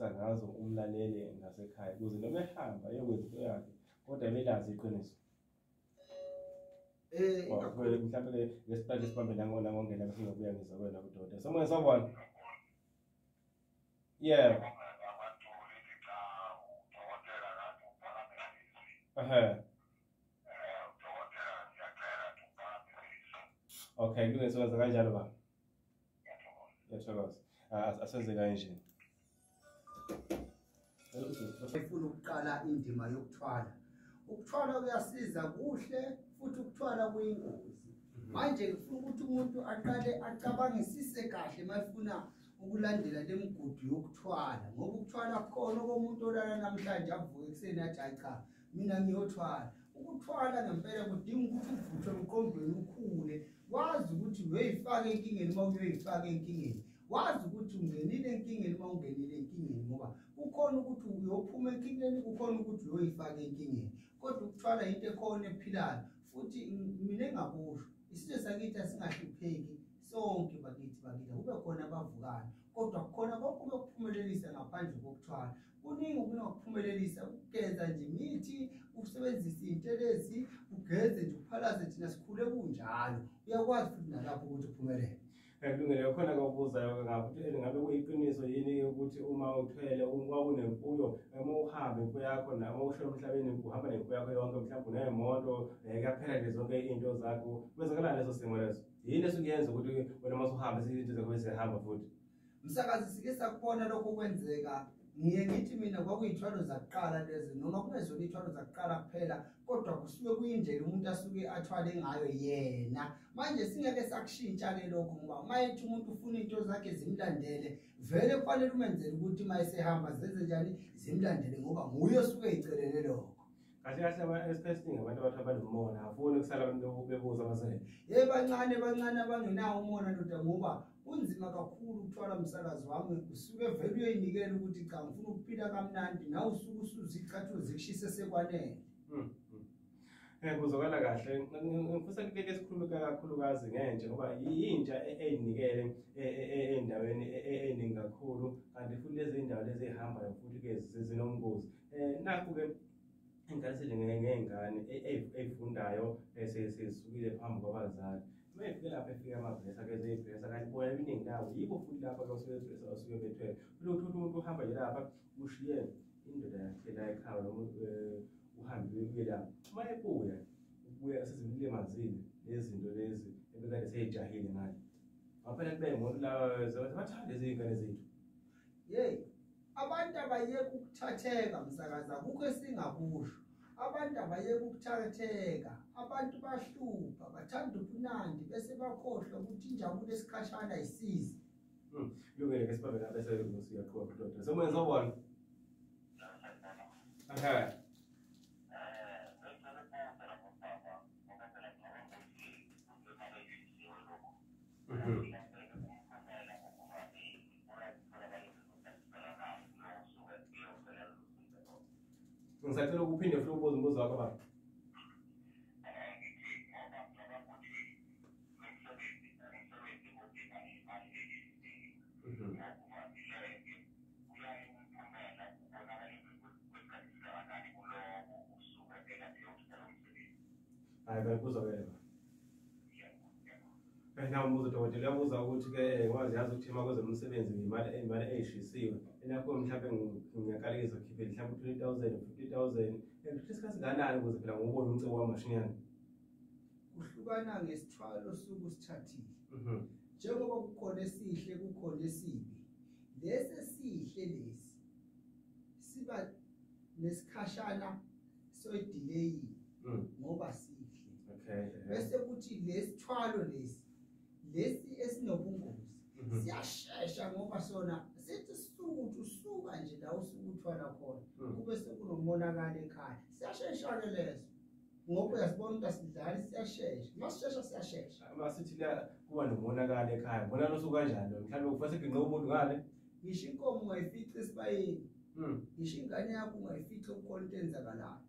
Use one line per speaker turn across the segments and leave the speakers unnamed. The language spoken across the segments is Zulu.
ongaqwashisa ngazo umlaleli ngasekhaya ukuze noma ehamba eyokwenza into yakhe kodwa ebelazi iqiniso? Mhlawumbe ngesiqale sibambe nangongena bese ngiyobuya ngiza kuwena kudokotela. Somoya sawubona. Yeah. Ehhe. Okay, kulungile sokwenza kanjalo baba. Ngiyathokoza. Asenze kanje.
Efuna ukuqala indima yokuthwala. Ukuthwala kuyasiza kuhle futhi ukuthwala kuyingozi. Manje ngifuna ukuthi umuntu aqale acabangisise kahle mayifuna ukulandela le migudu yokuthwala, ngoba ukuthwala kukhona komuntu olala namhlanje avuke ekuseni athi hayi cha mina ngiyothwala. Ukuthwala ngempela kudinga ukuthi uvuthwe emqondweni ukhule, wazi ukuthi uyoyifaka enkingeni uma uyoyifaka enkingeni, wazi ukuthi ungenile enkingeni uma ungenile enkingeni, ngoba kukhona ukuthi uyophuma enkingeni, kukhona ukuthi uyoyifaka enkingeni. Kodwa ukuthwala into ekhona ephilayo, futhi mina engakusho isizwe sakithi asingahlupheki sonke bakithi bakithi, kube khona abavukayo, kodwa kukhona konke ukuphumelelisa ngaphandle kokuthwala. Kuningi okunokuphumelelisa, ukugeza nje imithi, usebenzise iy'ntelezi, ugeze nje uphalaze, thina sikhule kunjalo, uyakwazi futhi nalapho ukuthi uphumelele.
Kulungile, khona kokubuzayo ngabe ngabe kuyiqiniso yini ukuthi uma uthwele wawunemfuyo, uma uhamba imfuyo yakho noma ushona emhlabeni uhamba nemfuyo yakho yonke, mhlawumbe unemoto, kuyaphela nje zonke iy'nto zakho, kwenzakalani leso simo leso? Yini esukuyenza ukuthi wena uma usuhamba izinto zakho bezihamba futhi?
Msakazi, sike sakubona lokho kwenzeka. Ngiye ngithi mina kwakuyithwalo zakuqala lezi, noma kungezona iy'thwalo zakuqala kuphela, kodwa kusuke kuyindlela umuntu asuke athwale ngayo yena. Manje singeke sakushintsha-ke lokho, ngoba uma ethi umuntu ufuna iy'nto zakhe zimlandele, vele kufanele umenzele ukuthi uma esehamba zenze njani, zimlandele, ngoba nguye osuke ey'celele lokho.
Kahle kahle esikhathini esiningi abantu abathi abanomona afuni kusala abantu bebuza abasele.
Ye bancane bancane abangenawo umona ndoda, ngoba kunzima kakhulu ukuthwala umsakazi wami, usuke vele uyoyinikela ukuthi cha ngifuna ukuphila kamnandi, nawe usuke usuze icathulo zikushise sekwanele.
Kuzwakala kahle. Ngifisa ke sikhulume kakhulukazi ngentsha, ngoba yintsha eyinikele ey'ndaweni ey'ningi kakhulu, kanti futhi lezi iy'ndawo lezi ey'hambayo futhi-ke zinombuzo. Nakhu-ke engikhathele ngey'ngane ey'fundayo sezisukile phambi kwabazali. Uma efike lapha efike amavesa ke zeyivesa, kanti bona ibiningi labo yibo futhi lapha ke osuke bevesa osuke bethwele. Futhi uthole umuntu uhamba nje lapha ushiye indoda yakhe la ekhaya, noma uhambe uye lapha. Uma ebuya ubuya sezimlimazile lezi zinto lezi ebekade seyijahile ngale. Ngaphela kube imoto laba bathanda lezi iy'ngane zethu.
Yeyi, abantu abayeke ukuthatheka msakazi, akukho esingakusho. Abantu abayeke ukuthatheka, abantu bahlupha, bathanda ubunandi bese bakhohlwa ukuthi injabulo esikhashana ayisizi.
Kulungile ke sibambe la bese siyaqhuba kudokotela. Somoya sawubona. Ehhe. Ngisacela ukuphinde futhi ubuze umbuzo wakho baba. Hayi kuzwakele baba. Nawu umbuzo dokotela, uyabuza ukuthi-ke wazi yazi ukuthi uma kwezomsebenzi imali imali eyishisiwe elakho mhlawumbe ngiyakalekisa ukhiphele mhlawumbe u-20,000 50,000 kuthatha isikhathi singanani ukuze phela ngubone umcebo wamashinyane?
Kuhlukana ngesithwalo osuke usithathile. Njengoba kukhona esihle kukhona esibi. Lesi esihle lesi siba nesikhashana soyi-delay ngoba sihle. Bese kuthi lesithwalo lesi lesi esinobungozi siyashesha, ngoba sona sithi sisukuthi usuka nje la usuke uthwala khona kube sekunomonakalo ekhaya. Siyashesha-ke leso, ngoba uyasibona ukuthi asidlali, siyashesha. Masishesha siyashesha.
Masithi la kuba nomonakalo ekhaya, umonakalo osuka kanjani lo? Mhlawumbe kufanele siginqe umuntu ngale?
Ngisho inkomo ungayifica esibayeni, ngisho ingane yakho ungayifica kukhona into enzakalayo.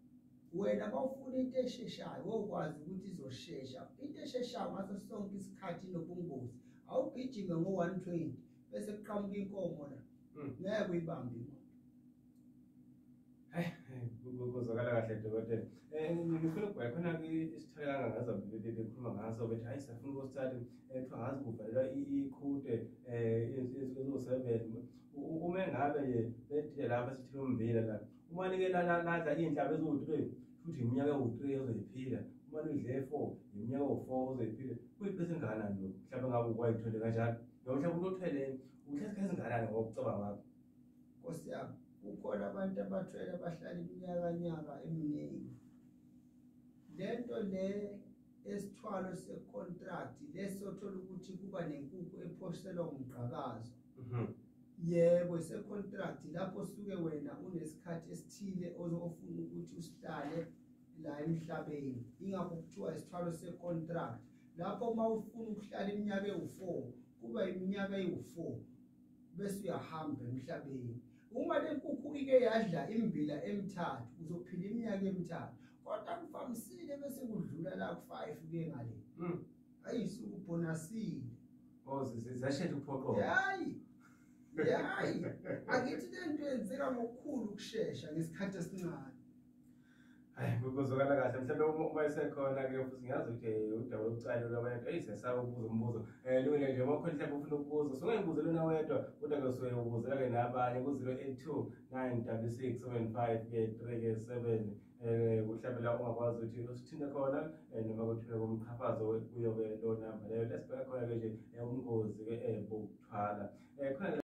Wena bawufuna into esheshayo, wokwazi ukuthi izoshesha. Into esheshayo ngaso sonke isikhathi inobungozi. Awugijime ngo-120 bese kuqhamuka inkomo la, ngeke uyibambe imoto.
Kuzwakala kahle dokotela. Ngifuna ukubheka khona-ke isithole kangaka bekhuluma ngaso bethi hhayi siyafuna ukusithatha, kuthiwa ngazi kuvalelwa iqhude izinsuku eziwu-7. Uma ngabe bedile lapha sithile ummbila la, uma like ladla iy'nhlabu eziwu-3, futhi iminyaka ewu-3 ozoyiphila, uma lidle 4, iminyaka ewu-4 ozoyiphila. Kuyiqiniso engakanani lokho? Mhlawumbe ngabe ukwayithole kanjalo, noma mhlawumbe umuntu othwele uhlezi isikhathi esingakanani ngokucabanga kwakho?
Nkosi yami, kukhona abantu abathwele abahlala iminyakanyaka eminingi. Lento le esithwalo secontract lesothola ukuthi kuba nenkukhu ephoselwa umgqakazo. Yebo, isecontract lapho suke wena unesikhathi esithile ozofuna ukuthi usihlale la emhlabeni. Ingakho kuthiwa isithwalo secontract. Lapho uma ufuna ukuhlala iminyaka ewu-4, kuba iminyaka ewu-4 bese uyahamba emhlabeni. Uma le nkukhu ike yadla imbila emithathu, uzophila iminyaka emithathu. Kodwa kuvamisile bese kudlula la ku-5 kuye ngale. Ayi, sukubhonasile.
Oh, ziyashesha ukuphoqoka.
Hayi. Hayi. Angithi le nto yenzeka ngokukhulu ukushesha ngesikhathi esincane.
Hayi, kuzwakala kahle. Mhlawumbe uma isekhona-ke futhi ngiyazi ukuthi udaba lokucala lwabantu, eyi siyasaba ukubuza umbuzo. Lungile nje, uma ukhona mhlawumbe ufuna ukubuza, usungayibuza lona wedwa, kodwa-ke usuke ubuzela-ke nabanye ku-082 966 75 3 7. Mhlawumbe la ungakwazi ukuthi usithinte khona, noma kuthule kumqhafazo kuyo-ke lo namba leyo. Lesibheka khona-ke nje ubungozi-ke bokuthwala. Khona.